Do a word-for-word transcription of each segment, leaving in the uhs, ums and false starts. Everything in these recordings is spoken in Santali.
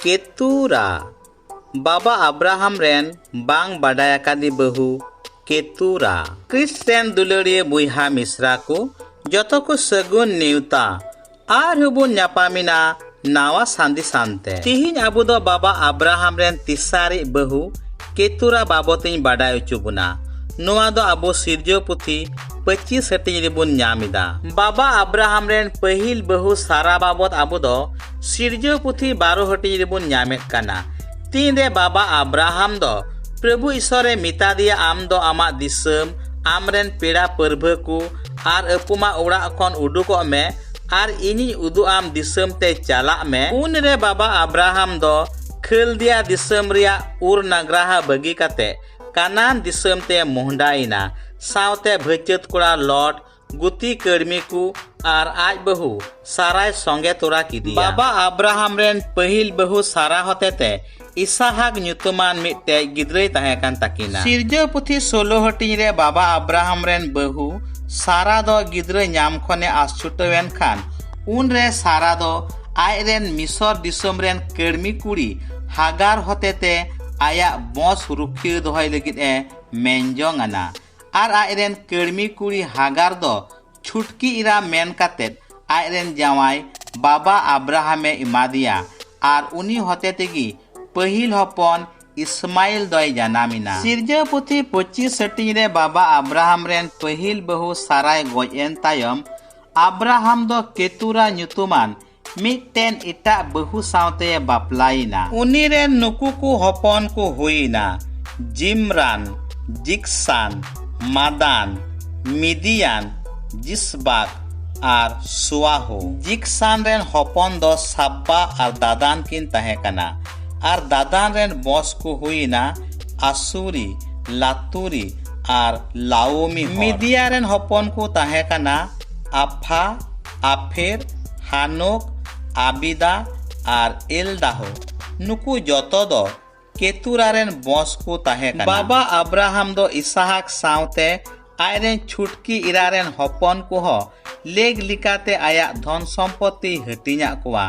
ᱠᱮᱛᱩᱨᱟ᱾ ᱵᱟᱵᱟ ᱟᱵᱨᱟᱦᱟᱢ ᱨᱮᱱ ᱵᱟᱝ ᱵᱟᱰᱟᱭ ᱟᱠᱟᱫᱤᱡ ᱵᱟᱹᱦᱩ ᱠᱮᱛᱩᱨᱟ᱾ ᱠᱨᱤᱥᱴ ᱨᱮᱱ ᱫᱩᱞᱟᱹᱲᱤᱭᱟᱹ ᱵᱚᱭᱦᱟ ᱢᱤᱥᱨᱟ ᱠᱚ, ᱡᱚᱛᱚ ᱠᱚ ᱥᱟᱹᱜᱩᱱ ᱱᱮᱣᱛᱟ᱾ ᱟᱨᱦᱚᱸ ᱵᱚᱱ ᱧᱟᱯᱟᱢᱮᱱᱟ ᱱᱟᱣᱟ ᱥᱟᱸᱫᱮᱥ ᱟᱱᱛᱮ᱾ ᱛᱤᱦᱤᱧ ᱟᱵᱚ ᱫᱚ ᱵᱟᱵᱟ ᱟᱵᱨᱟᱦᱟᱢ ᱨᱮᱱ ᱛᱮᱥᱟᱨᱤᱡ ᱵᱟᱹᱦᱩ ᱠᱮᱛᱩᱨᱟ ᱵᱟᱵᱚᱛ ᱤᱧ ᱵᱟᱰᱟᱭ ᱦᱚᱪᱚ ᱵᱚᱱᱟ᱾ ᱱᱚᱣᱟ ᱫᱚ ᱟᱵᱚ ᱥᱤᱨᱡᱟᱹᱣ ᱯᱩᱛᱷᱤ ᱯᱚᱸᱪᱤᱥ ᱦᱟᱹᱴᱤᱧ ᱨᱮᱵᱚᱱ ᱧᱟᱢ ᱮᱫᱟ᱾ ᱵᱟᱵᱟ ᱟᱵᱨᱟᱦᱟᱢ ᱨᱮᱱ ᱯᱟᱹᱦᱤᱞ ᱵᱟᱹᱦᱩ ᱥᱟᱨᱟ ᱵᱟᱵᱚᱛ ᱟᱵᱚ ᱫᱚ ᱥᱤᱨᱡᱟᱹᱣ ᱯᱩᱛᱷᱤ ᱵᱟᱨᱚ ᱦᱟᱹᱴᱤᱧ ᱨᱮᱵᱚᱱ ᱧᱟᱢᱮᱫ ᱠᱟᱱᱟ᱾ ᱛᱤᱱᱨᱮ ᱵᱟᱵᱟ ᱟᱵᱨᱟᱦᱟᱢ ᱫᱚ ᱯᱨᱚᱵᱷᱩ ᱤᱥᱚᱨᱮ ᱢᱮᱛᱟ ᱫᱮᱭᱟ, "ᱟᱢ ᱫᱚ ᱟᱢᱟᱜ ᱫᱤᱥᱚᱢ, ᱟᱢ ᱨᱮᱱ ᱯᱮᱲᱟ ᱯᱟᱹᱨᱵᱷᱟᱹ ᱠᱚ ᱟᱨ ᱟᱹᱯᱩᱢᱟᱜ ᱚᱲᱟᱜ ᱠᱷᱚᱱ ᱩᱰᱩᱠᱚᱜ ᱢᱮ ᱟᱨ ᱤᱧᱤᱧ ᱩᱫᱩᱜ ᱟᱢ ᱫᱤᱥᱚᱢ ᱛᱮ ᱪᱟᱞᱟᱜ ᱢᱮ᱾" ᱩᱱᱨᱮ ᱵᱟᱵᱟ ᱟᱵᱨᱟᱦᱟᱢ ᱫᱚ ᱠᱷᱟᱹᱞᱫᱤᱭᱟ ᱫᱤᱥᱚᱢ ᱨᱮᱭᱟᱜ ᱩᱨ ᱱᱟᱜᱽᱨᱟᱦᱟ ᱵᱟᱹᱜᱤ ᱠᱟᱛᱮ ᱠᱟᱱᱟᱱ ᱫᱤᱥᱚᱢ ᱛᱮ ᱢᱚᱦᱰᱟᱭᱮᱱᱟ, ᱥᱟᱶᱛᱮ ᱵᱷᱟᱹᱪᱟᱹᱛ ᱠᱚᱲᱟ ᱞᱚᱴ, ᱜᱩᱛᱤ ᱠᱟᱹᱲᱢᱤ ᱠᱚ ᱟᱨ ᱟᱡ ᱵᱟᱹᱦᱩ ᱥᱟᱨᱟᱭ ᱥᱚᱸᱜᱮ ᱛᱚᱨᱟ ᱠᱮᱫᱮᱭᱟ᱾ ᱵᱟᱵᱟ ᱟᱵᱨᱟᱦᱟᱢ ᱨᱮᱱ ᱯᱟᱹᱦᱤᱞ ᱵᱟᱹᱦᱩ ᱥᱟᱨᱟ ᱦᱚᱛᱮᱛᱮ ᱤᱥᱟᱦᱟᱠ ᱧᱩᱛᱩᱢᱟᱱ ᱢᱤᱫᱴᱮᱡ ᱜᱤᱫᱽᱨᱟᱹᱭ ᱛᱟᱦᱮᱸ ᱠᱟᱱ ᱛᱟᱹᱠᱤᱱᱟ᱾ ᱥᱤᱨᱡᱟᱹᱣ ᱯᱩᱛᱷᱤ ᱥᱳᱞᱳ ᱦᱟᱹᱴᱤᱧ ᱨᱮ ᱵᱟᱵᱟ ᱟᱵᱨᱟᱦᱟᱢ ᱨᱮᱱ ᱵᱟᱹᱦᱩ ᱥᱟᱨᱟ ᱫᱚ ᱜᱤᱫᱽᱨᱟᱹ ᱧᱟᱢ ᱠᱷᱚᱱᱮ ᱟᱥ ᱪᱷᱩᱴᱟᱹᱣ ᱮᱱ ᱠᱷᱟᱱ, ᱩᱱᱨᱮ ᱥᱟᱨᱟ ᱫᱚ ᱟᱡ ᱨᱮᱱ ᱢᱤᱥᱚᱨ ᱫᱤᱥᱚᱢ ᱨᱮᱱ ᱠᱟᱹᱲᱢᱤ ᱠᱩᱲᱤ ᱦᱟᱜᱟᱨ ᱦᱚᱛᱮᱛᱮ ᱟᱭᱟᱜ ᱵᱚᱸᱥ ᱨᱩᱠᱷᱤᱭᱟᱹ ᱫᱚᱦᱚᱭ ᱞᱟᱹᱜᱤᱫ ᱮ ᱢᱮᱱᱡᱚᱝ ᱟᱱᱟ᱾ ᱟᱨ ᱟᱡ ᱨᱮᱱ ᱠᱟᱹᱲᱢᱤ ᱠᱩᱲᱤ ᱦᱟᱜᱟᱨ ᱫᱚ ᱪᱷᱩᱴᱠᱤ ᱮᱨᱟ ᱢᱮᱱ ᱠᱟᱛᱮ ᱟᱡ ᱨᱮᱱ ᱡᱟᱶᱟᱭ ᱵᱟᱵᱟ ᱟᱵᱨᱟᱦᱟᱢ ᱮ ᱮᱢᱟᱫᱮᱭᱟ ᱟᱨ ᱩᱱᱤ ᱦᱚᱛᱮ ᱛᱮᱜᱮ ᱯᱟᱹᱦᱤᱞ ᱦᱚᱯᱚᱱ ᱤᱥᱢᱟᱭᱤᱞ ᱫᱚᱭ ᱡᱟᱱᱟᱢ ᱮᱱᱟ᱾ ᱥᱤᱨᱡᱟᱹᱣ ᱯᱩᱛᱷᱤ ᱯᱚᱸᱪᱤᱥ ᱦᱟᱹᱴᱤᱧ ᱨᱮ ᱵᱟᱵᱟ ᱟᱵᱨᱟᱦᱟᱢ ᱨᱮᱱ ᱯᱟᱹᱦᱤᱞ ᱵᱟᱹᱦᱩ ᱥᱟᱨᱟᱭ ᱜᱚᱡ ᱮᱱ ᱛᱟᱭᱚᱢ, ᱟᱵᱨᱟᱦᱟᱢ ᱫᱚ ᱠᱮᱛᱩᱨᱟ ᱧᱩᱛᱩᱢᱟᱱ ᱢᱤᱫᱴᱮᱱ ᱮᱴᱟᱜ ᱵᱟᱹᱦᱩ ᱥᱟᱶᱛᱮ ᱵᱟᱯᱞᱟᱭᱮᱱᱟ᱾ ᱩᱱᱤ ᱨᱮᱱ ᱱᱩᱠᱩ ᱠᱚ ᱦᱚᱯᱚᱱ ᱠᱚ ᱦᱩᱭᱮᱱᱟ ᱡᱤᱢᱨᱟᱱ, ᱡᱤᱠᱥᱟᱱ, ᱢᱟᱫᱟᱱ, ᱢᱤᱫᱤᱭᱟᱱ, ᱡᱤᱥᱵᱟᱠ ᱟᱨ ᱥᱩᱣᱟᱦᱩ᱾ ᱡᱤᱠᱥᱟᱱ ᱨᱮᱱ ᱦᱚᱯᱚᱱ ᱫᱚ ᱥᱟᱵᱵᱟ ᱟᱨ ᱫᱟᱫᱟᱱ ᱠᱤᱱ ᱛᱟᱦᱮᱸ ᱠᱟᱱᱟ᱾ ᱟᱨ ᱫᱟᱫᱟᱱ ᱨᱮᱱ ᱵᱚᱸᱥ ᱠᱚ ᱦᱩᱭᱮᱱᱟ ᱟᱥᱩᱨᱤ, ᱞᱟᱛᱩᱨᱤ ᱟᱨ ᱞᱟᱣᱳᱢᱤ ᱦᱚᱲ᱾ ᱢᱤᱫᱤᱭᱟ ᱨᱮᱱ ᱦᱚᱯᱚᱱ ᱠᱚ ᱛᱟᱦᱮᱸ ᱠᱟᱱᱟ ᱟᱯᱷᱟ, ᱟᱯᱷᱮᱨ, ᱦᱟᱱᱳᱠ, ᱟᱵᱤᱫᱟ ᱟᱨ ᱮᱞᱫᱟᱦᱳ᱾ ᱱᱩᱠᱩ ᱡᱚᱛᱚ ᱫᱚ ᱠᱮᱛᱩᱨᱟ ᱨᱮᱱ ᱵᱚᱸᱥ ᱠᱚ ᱛᱟᱦᱮᱸ ᱠᱟᱱᱟ᱾ ᱵᱟᱵᱟ ᱟᱵᱨᱟᱦᱟᱢ ᱫᱚ ᱤᱥᱟᱦᱟᱠ ᱥᱟᱶᱛᱮ ᱟᱡ ᱨᱮᱱ ᱪᱷᱩᱴᱠᱤ ᱮᱨᱟ ᱨᱮᱱ ᱦᱚᱯᱚᱱ ᱠᱚᱦᱚᱸ ᱞᱮᱠ ᱞᱮᱠᱟᱛᱮ ᱟᱭᱟᱜ ᱫᱷᱚᱱ ᱥᱚᱢᱯᱚᱛᱤᱭ ᱦᱟᱹᱴᱤᱧᱟᱜ ᱠᱚᱣᱟ᱾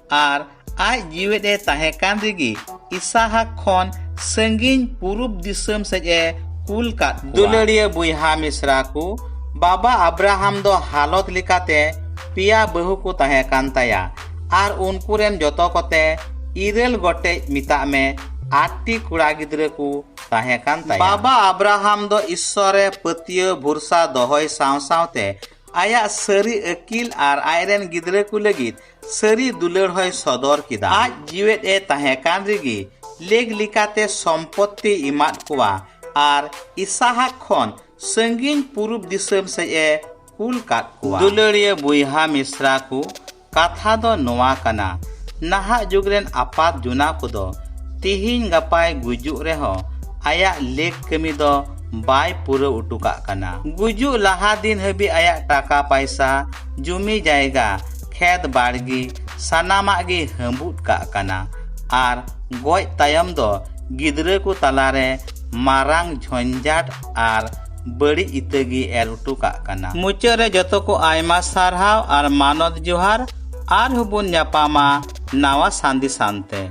ᱟᱨ ᱟᱡ ᱡᱤᱣᱮᱫ ᱮ ᱛᱟᱦᱮᱸ ᱠᱟᱱ ᱨᱮᱜᱮ ᱤᱥᱟᱦᱟᱠ ᱠᱷᱚᱱ ᱥᱟᱺᱜᱤᱧ ᱯᱩᱨᱩᱵ ᱫᱤᱥᱚᱢ ᱥᱮᱫ ᱮ ᱠᱩᱞ ᱠᱟᱫ ᱠᱚᱣᱟ᱾ ᱫᱩᱞᱟᱹᱲᱤᱭᱟᱹ ᱵᱚᱭᱦᱟ ᱢᱤᱥᱨᱟ ᱠᱚ, ᱵᱟᱵᱟ ᱟᱵᱨᱟᱦᱟᱢ ᱫᱚ ᱦᱟᱞᱚᱛ ᱞᱮᱠᱟᱛᱮ ᱯᱮᱭᱟ ᱵᱟᱹᱦᱩ ᱠᱚ ᱛᱟᱦᱮᱸ ᱠᱟᱱ ᱛᱟᱭᱟ ᱟᱨ ᱩᱱᱠᱩ ᱨᱮᱱ ᱡᱚᱛᱚ ᱠᱚᱛᱮ ᱤᱨᱟᱹᱞ ᱜᱚᱴᱮᱡ, ᱢᱮᱛᱟᱜ ᱢᱮ ᱟᱴ ᱴᱤ ᱠᱚᱲᱟ ᱜᱤᱫᱽᱨᱟᱹ ᱠᱚ ᱛᱟᱦᱮᱸ ᱠᱟᱱ ᱛᱟᱭᱟ᱾ ᱵᱟᱵᱟ ᱟᱵᱨᱟᱦᱟᱢ ᱫᱚ ᱤᱥᱥᱚᱨ ᱨᱮ ᱯᱟᱹᱛᱭᱟᱹᱣ ᱵᱷᱚᱨᱥᱟ ᱫᱚᱦᱚᱭ ᱥᱟᱶ ᱥᱟᱶᱛᱮ ᱟᱭᱟᱜ ᱥᱟᱹᱨᱤ ᱟᱹᱠᱤᱞ ᱟᱨ ᱟᱡᱨᱮᱱ ᱜᱤᱫᱽᱨᱟᱹ ᱠᱚ ᱞᱟᱹᱜᱤᱫ ᱥᱟᱹᱨᱤ ᱫᱩᱞᱟᱹᱲ ᱦᱚᱸᱭ ᱥᱚᱫᱚᱨ ᱠᱮᱫᱟ᱾ ᱟᱡ ᱡᱤᱣᱮᱫ ᱮ ᱛᱟᱦᱮᱸ ᱠᱟᱱ ᱨᱮᱜᱮ ᱞᱮᱠ ᱞᱮᱠᱟᱛᱮ ᱥᱚᱢᱯᱚᱛᱛᱤ ᱮᱢᱟᱫ ᱠᱚᱣᱟ ᱟᱨ ᱤᱥᱟᱦᱟᱠ ᱠᱷᱚᱱ ᱥᱟᱺᱜᱤᱧ ᱯᱩᱨᱩᱵ ᱫᱤᱥᱚᱢ ᱥᱮᱫ ᱮ ᱠᱩᱞ ᱠᱟᱫ ᱠᱚᱣᱟ᱾ ᱫᱩᱞᱟᱹᱲᱤᱭᱟᱹ ᱵᱚᱭᱦᱟ ᱢᱤᱥᱨᱟ ᱠᱚ, ᱠᱟᱛᱷᱟ ᱫᱚ ᱱᱚᱣᱟ ᱠᱟᱱᱟ, ᱱᱟᱦᱟᱜ ᱡᱩᱜᱽ ᱨᱮᱱ ᱟᱯᱟᱛ ᱡᱚᱱᱟ ᱠᱚᱫᱚ ᱛᱤᱦᱤᱧ ᱜᱟᱯᱟᱭ ᱜᱩᱡᱩᱜ ᱨᱮᱦᱚᱸ ᱟᱭᱟᱜ ᱞᱮᱠ ᱠᱟᱹᱢᱤ ᱫᱚ ᱵᱟᱭ ᱯᱩᱨᱟᱹᱣ ᱚᱴᱚ ᱠᱟᱜ ᱠᱟᱱᱟ᱾ ᱜᱩᱡᱩᱜ ᱞᱟᱦᱟ ᱫᱤᱱ ᱦᱟᱹᱵᱤᱡ ᱟᱭᱟᱜ ᱴᱟᱠᱟ ᱯᱟᱭᱥᱟ, ᱡᱩᱢᱤ ᱡᱟᱭᱜᱟ, ᱠᱷᱮᱛ ᱵᱟᱲᱜᱮ ᱥᱟᱱᱟᱢᱟᱜ ᱜᱮ ᱦᱟᱹᱵᱩᱫ ᱠᱟᱜ ᱠᱟᱱᱟ ᱟᱨ ᱜᱚᱡ ᱛᱟᱭᱚᱢ ᱫᱚ ᱜᱤᱫᱽᱨᱟᱹ ᱠᱚ ᱛᱟᱞᱟᱨᱮ ᱢᱟᱨᱟᱝ ᱡᱷᱚᱧᱡᱟᱴ ᱟᱨ ᱵᱟᱹᱲᱤᱡ ᱤᱛᱟᱹ ᱜᱮ ᱮᱨ ᱚᱴᱚ ᱠᱟᱜ ᱠᱟᱱᱟ᱾ ᱢᱩᱪᱟᱹᱫ ᱨᱮ ᱡᱚᱛᱚ ᱠᱚ ᱟᱭᱢᱟ ᱥᱟᱨᱦᱟᱣ ᱟᱨ ᱢᱟᱱᱚᱛ ᱡᱚᱦᱟᱨ᱾ ᱟᱨᱦᱚᱸ ᱵᱚᱱ ᱧᱟᱯᱟᱢᱟ ᱱᱟᱣᱟ ᱥᱟᱸᱫᱮᱥ ᱟᱱᱛᱮ᱾